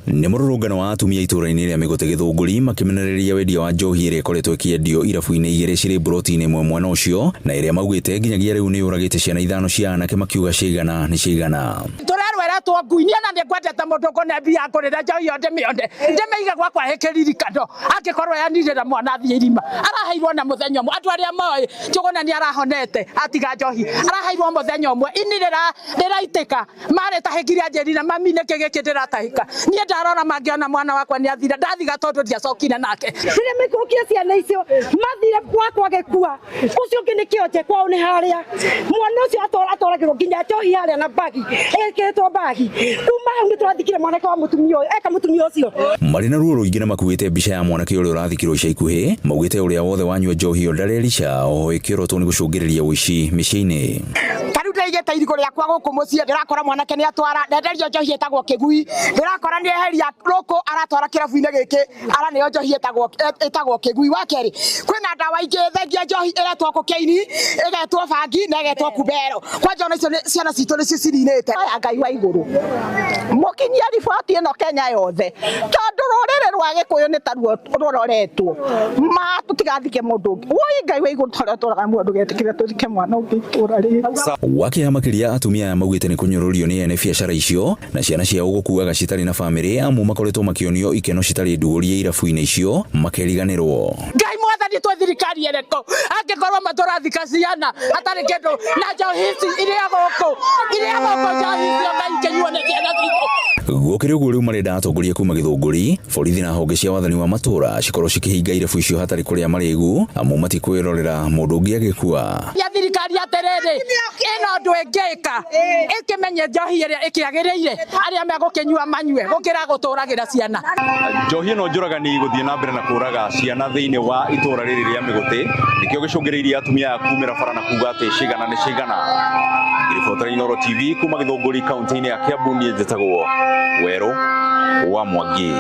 Nĩ mũrũrũngano wa atumia itũũra-inĩ rĩa Mĩgũte Gĩthũngũri makĩmenereria wendia wa njohi ĩrĩa ĩkoretwo ĩkĩendio irabu-inĩ igĩrĩ cirĩ mburoti-inĩ ĩmwe mwena ũcio na ĩrĩa maugĩte nginyagia rĩu nĩ yũragĩte ciana ithano cia anake makiuga ciaigana nĩ ciaigana. Tũrerweretwo ngui niĩ na nĩngwendete mũndũ ngũne mbia ngũrĩre njohi ĩyo ndĩmĩone ndĩmĩige gwakwa ĩkĩririkano angĩkorwo yanirĩra mwana athiĩ irima araheirwo na mũthenya ũmwe andũ arĩa moĩ Njũgũna nĩ arahonete atiga njohi araheirwo mũthenya ũmwe ini rĩraitĩka marĩ tahĩkire anjĩrire mami nĩkĩ gĩkĩ ndĩratahĩka niĩ ndarora mangĩona mwana wakwa nĩ athira ndathiga tondũ ndiacokire nake. Rĩrĩa maikũrũkire ciana icio mathire gwakwa agĩkua ũcio ũngĩ nĩ kĩonje kwao nĩ harĩa mwana ũcio atwaragĩrwo nginya njohi harĩa na bagi ĩkĩrĩtwo bagi kuma hau nĩ tũrathikire mwanake wa mũtumia ũyũ eka mũtumia ũcio. Marĩ na ruo rũingĩ na makuĩte mbica ya mwanake ũrĩa ũrathikirwo ica ikuhĩ, maugĩte ũrĩa wothe wanyua njohi ĩyo ndarerica oho ĩkĩorotwo nĩ gũcũngĩrĩria ũici mĩciĩ-inĩ. Ta rĩu ndĩraigĩte irigũ rĩakwa gũkũ mũciĩ ndĩrakora mwanake nĩ atwara ndenderio njohi ĩtagwo kĩgui ndĩrakora nĩ eheria rũkũ aratwara kĩrabu-inĩ gĩkĩ araneo njohi ĩtagwo kĩgui. Wa kerĩ kwĩna ndawa ingĩ thengia njohi ĩretwo kokaini ĩgetwo bangi na ĩgetwo kubero kwanja ona icio ciana citũ nĩcio cininĩte. Aya Ngai wa igũrũ mũkinyie riboti ĩno Kenya yothe tondũ rũrĩrĩ rwa Gĩkũyũ nĩ taruo rũroretwo ma tũtigathike mũndũ ũngĩ. Woi Ngai wa igũrũ tũrĩa tũraga muoyo ndũgetĩkĩre tũthike mwana ũngĩ itũra rĩrĩ. Wakĩeha makĩria atumia aya maugĩte nĩ kũnyũrũrio nĩ ene biacara icio na ciana ciao gũkuaga citarĩ na famĩlĩ amu makoretwo makĩonio ikeno citarĩ ndugũrie irabu-inĩ icio makeriganĩrwo. Ngai mwathani twĩ thirikari ĩrĩkũ angĩkorwo matũrathika ciana hatarĩ kĩndũ na njohi ici iria gũkũ iria gũkũ njohi icio Ngai ikĩnyuo nĩ ciana citũ. Gũkĩrĩ ũguo rĩu marenda atongoria kuma Gĩthũngũri, borithi na honge cia wathani wa matũũra cikorwo cikĩhinga irabu icio hatarĩ kũrĩa marĩgu amu matikwĩrorera mũndũ ũngĩ agĩkua. Ya thirikari atĩrĩrĩ ĩno ũndũ ĩngĩka ĩkĩmenye njohi ĩrĩa ĩkĩagĩrĩire arĩa megũkĩnyua manyue gũkĩra gũtũragĩra ciana. Njohi ĩno njũragani gũthiĩ na mbere na kũraga ciana thĩinĩ wa itũũra rĩrĩ rĩa Mĩgũtĩ nĩkĩo gĩcũngĩrĩirie atumia aya kumĩra bara na kuga atĩ cigana nĩ cigana. Ngĩribotera Inooro TV kuma Gĩthũngũri kaunti-inĩ ya Kiambu niĩ njĩtagwo Werũ wa Mwangi.